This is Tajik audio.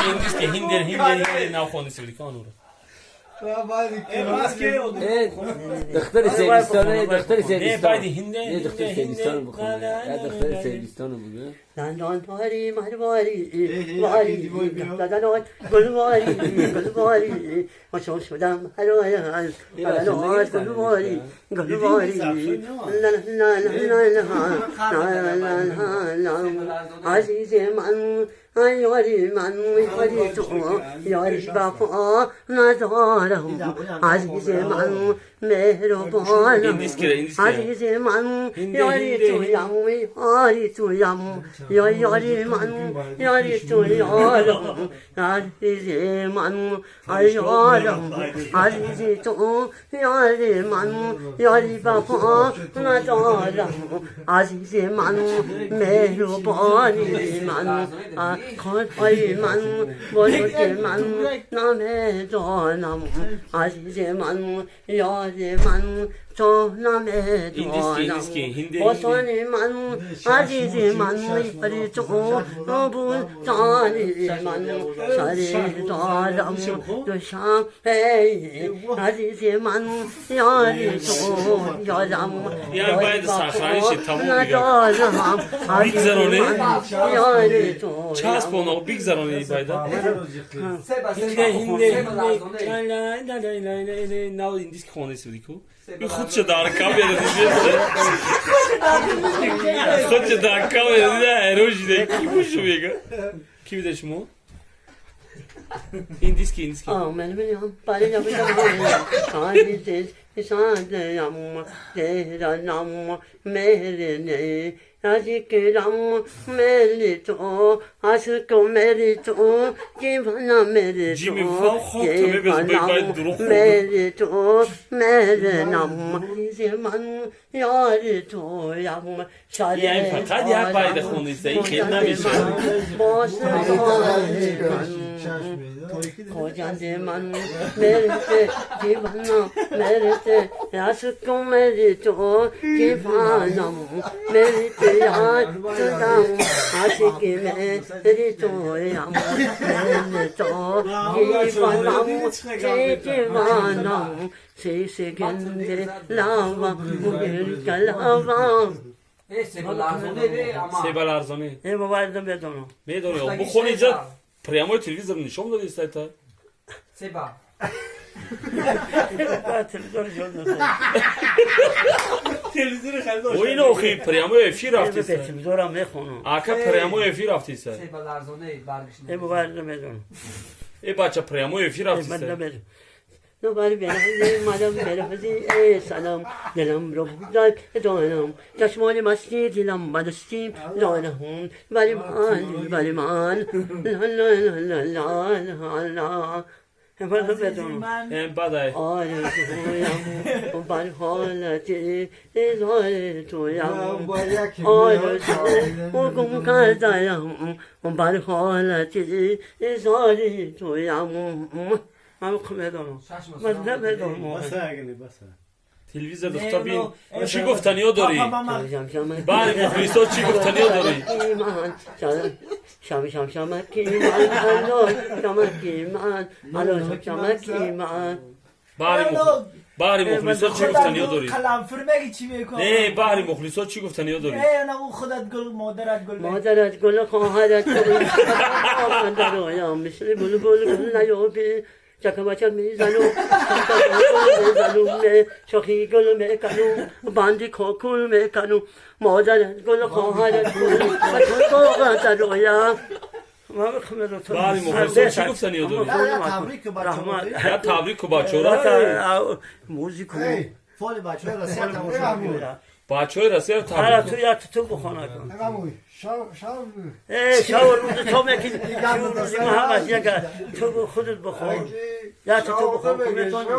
Индиски, ҳинди, ҳинди, ҳинди нахондиси буди ка анура. Духтари Сербистоне, духтари Не, Сербистон. байди ҳинде. Не, духтари Сербистону бихоне. Я духтари Сербистону бугӯ. دندانواری مرواری واری دادنات گلواری گلواری خوشم شدم هلوی هلوی گلواری گلواری لا لا لا لا لا لا لا عزیز من یاری من یاری تو یاری وفا ندارم عزیز من مهربانم Индискира, индискира. عزیز من هنده، یاری هنده، تویم یاری تویم یا یاری من یاری تو یارم عزیز من یارم عزیز تو یاری من یاری وفا ندارم عزیز من مهربانی من خدای من بزرگ من نمیدانم عزیز من یار من تو نمیدانم Индиски, ҳинди. وطن من عزیز من یاری تو بوتانی من سری دارم دوشم ای عزیز من یاری تو یارم Я байд сохранить шид, тамом дигар. ندارم عزیز Бигзаронӣ? من یاری تو Часпона, бигзарони байда. Ҳинде, ҳинде, ҳинде, нав индиски хондиси буди ку. И худша дар камера диди. Худша дар камера дида, ҳайрон шида. Ки бушу мега? Ки бида шумо? Индиски, индиски. آمن بنیام بله سادم تهرانم مهرنه عاشقم میری تو عاشق میری تو دیوانه میری جیمی تو فا خاک تو میبز، باید دروغ خورد. میری تو مهرنم من یاری تو یم یعنی فقط یک байда хондиса, ин хел намеша. خجند من میرسه دیوانم میرسه عاشق میری تو دیوانم میرسه یار شدم عاشق میری تو یم میری تو دیوانم دیوانم سی سی گنده لاوا مگر کلاوا. Себаларзонӣ. ای بابا بدونم. Медонӣ, бухони, иҷа прямой телевизор нишон додӣ сайта. Себа. تلویزیون شد. Телевизори харидор. О, ин охи прямой эфир рафтиса. телевизорам мехонам. Ака, прямой эфир рафтиса. Себа ларзоне баргиш. ای بابا بدونم. Э, бача, прямой эфир من рафтиса. نمیدونم. نوبر برهزی مدام برهزی ای سلام دلم رو داد دانم چشمان مستی دلم بدستی دانم ولی من ولی من لا لا لا لا لا لا من بدونم. Бадай. آرزویم بر حالتی تویم آرزو گم کردم بر حالتی زاری تویم من میدونم من نمیدونم. Телевизор духта бин, чӣ гуфтаниё дорӣ? Баъди мухлисо чӣ гуфтаниё дорӣ? شم شم شمکی من الو شمکی من الو شمکی من. Баҳри мухлисо чӣ гуфтаниё дорӣ? Қаламфур меги, чӣ мекунӣ? Не, баҳри мухлисо чӣ гуфтаниё дорӣ? Э, на, худат гул, модарат гул. مادرت گل، خواهرت گل، من در مثل بلبل گل نیابی چکم بچه میزنم میزنم شاخی گل میکنم بندی کاکل میکنم مادرت گل، خواهرت گل و تو درویم. Баҳри мухлисо чӣ гуфтаниё дорӣ? Я табрику бачора. Музику. Фоли бачаҳои Россия тамошо. Бачаҳои Россия. ҳара Табрик. ту як ту бухона кун. Э, шав рӯзи то меки рӯзи ма ҳамаш яка ту худат бихон, як ту бихон, метавонӣ.